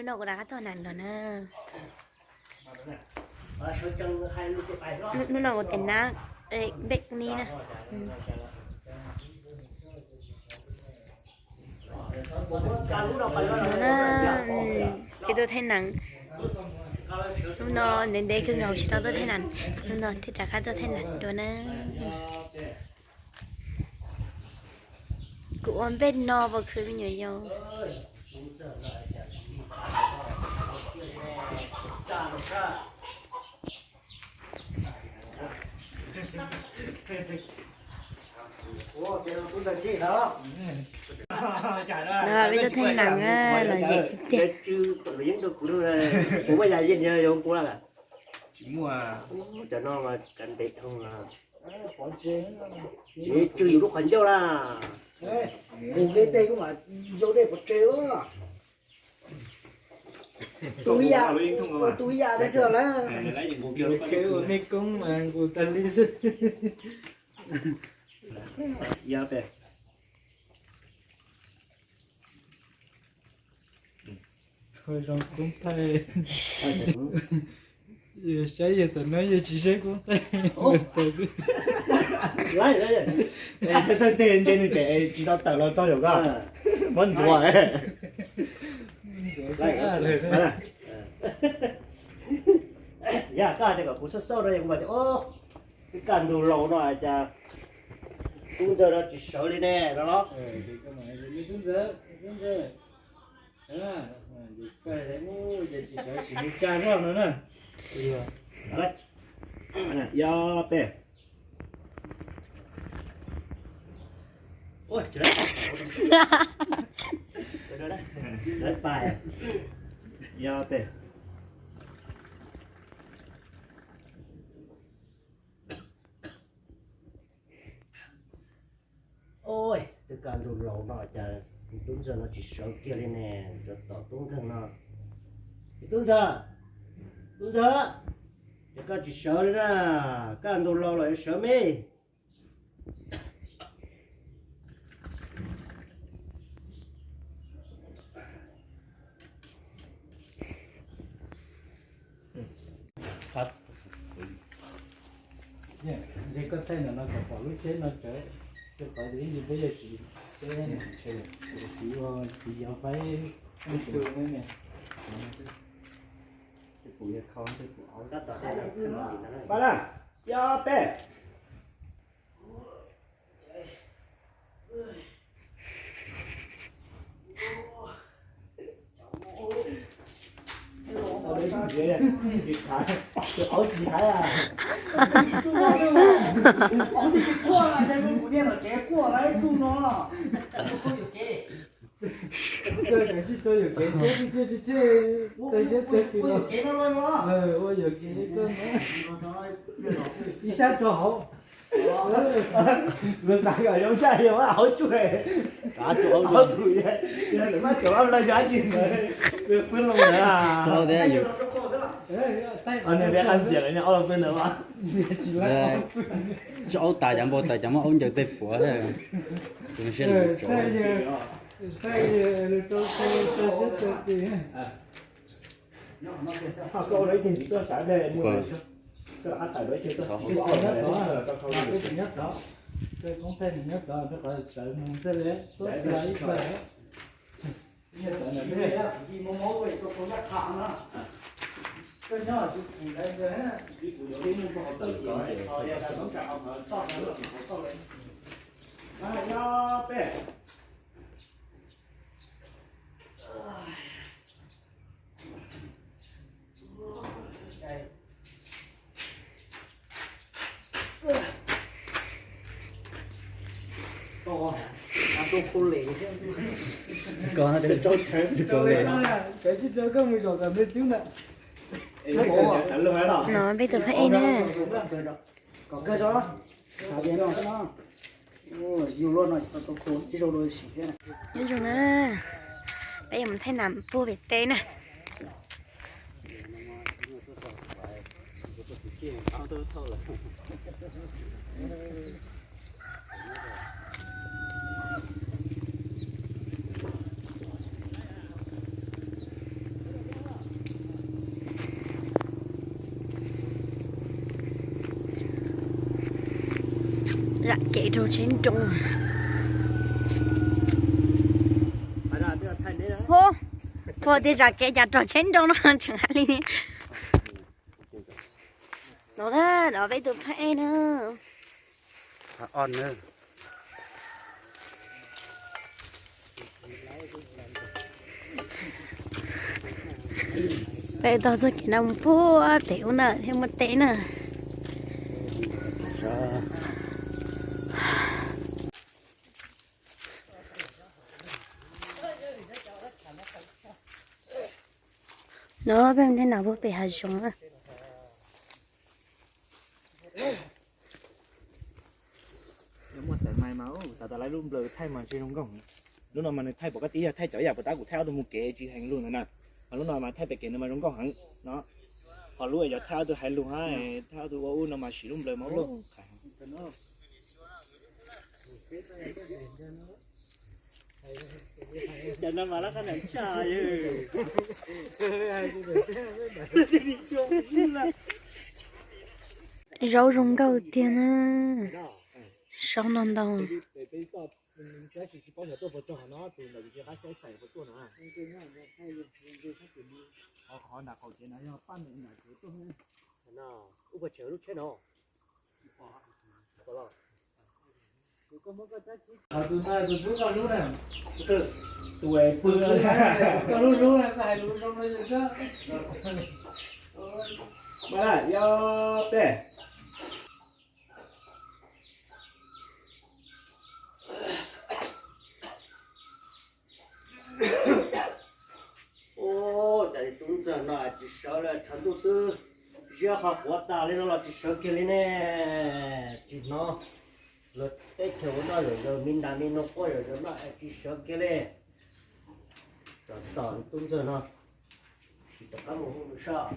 No kuv rov qab tuaj hnav nrog na. Hnub no kuv tes nab npej ni na. Hnub no peb tuaj thaij nas. Hnub no ntev ntev kawg nkaus tsis tau tuaj thaij nas. Hnub no thiaj rov qab tuaj thaij nas dua na. Kuv ua npej no puas khwv me nyuam yaus? Peb tuaj thaij nas los zem tiag tiag. Cov no mas kav ntev dhau na. Tswj yus lub qhov ncauj na. Kuv tej kuj mas yau dej pov tseg. Tu ib yam, tu ib yam tag xwb na. Kev ua mej koob mas nqus tag li xwb. Zoo koob thaij. Saib yawg tom no yawg tsis saib koob thaij. Thawj teg ntshe nws tseem tsis tau tawm los txog zaum koj muab ntxuav. Yog koj hais tias kom kuv xauj xauj no yog kuv mas tias, o, twb kaj ntug laus no cas tub ntxawg no tsis sawv li ne no los. Yog peb. Yog peb. Oj, twb kaj ntug laus no cas tub ntxawg no tsis sawv kiag li ne, tsov tom tub nkeeg no. Tub ntxawg, tub ntxawg, ces koj tsis sawv li na, kaj ntug laus los yuav sawv me. Ntshe koj thaij ntawm no kom pom lub tsheb no tseem, rau qhov ib ntsis peb yog tsis, tsis ua txiv yov faib, pa na, yog peb. Ua yuam kev, ib sab rau hauv. Lawv xav kom zoo sab yog hauv tsuj, hauv tus, yog lawv mas cov lawv yog dab tsi ntawd, peb pwb loo ntawd. Nws qab ntxias ob lub pwb ntawd mas. Tsis aub tas cov npau taws cov muab aub ncaws tej puav thiab. Koj ua lawv ib teg tuaj sav de, koj rov qab tawm dua ib teg tuaj. Nyob tod, koj koob thaij nyob tod rau qhov txawv mus xwb li, tuaj ib pawg. Koj nyob tsis pum ntawd ntawd. Koj tsis tau koj mus zaum kom nws cub ntawd. No peb tus phab ej na. Kom kawg tso, xav tias no xwb no. Yus luaj no tsis tau tau khu ib zaug dua sim thiab na. Nyob zoo na, peb yuav mus thaij nas puag pem teb na. Zam kev rau tsheb nroo. Ho, koj tias zam kev cas rau tsheb nroo no tseem hais li. No, no peb tus phab ej na. Peb taug txoj kev no mus puag pem ub na thiaj muaj teb na. No peb mus nrhiav no puag pem hav zoov na. Muaj xaiv mais mas xav tas lawv lub nplawg thaij mas ntshe zoo nkauj. Lub no mas nws thaij pom koj tib yog thaij cov yam puas tab kuv thaij ob tug mus kev tsis heev lug ntawd na. Mas lub no mas thaij pem kev no mas zoo nkauj heev no. Ho lub yog thaij ob tug hais lug hab, thaij ob tug ua ub no mas siv lub nplawg mas ua luaj. Cov no mas lab qab ntam tshaj. Zaub zoo nkauj tiag na. Zaub no ntau. Tus ntawd tus hlub koj hlub na, tus pw koj hlub hlub na, koj hais lus zoo li xwb. Mas yog peb Ua cas tub ntxawg no tsis sawv li, tshav ntuj twb ziab qhov quav tas li no los tsis sawv kiag li ne. Tsis hnov luag teb chaws ua noj zom zaws, me ntas me noog quaj zom zaws no tsis sawv kiag li. Tsov tom tub ntxawg no, tsis rov qab mus hu nws soj.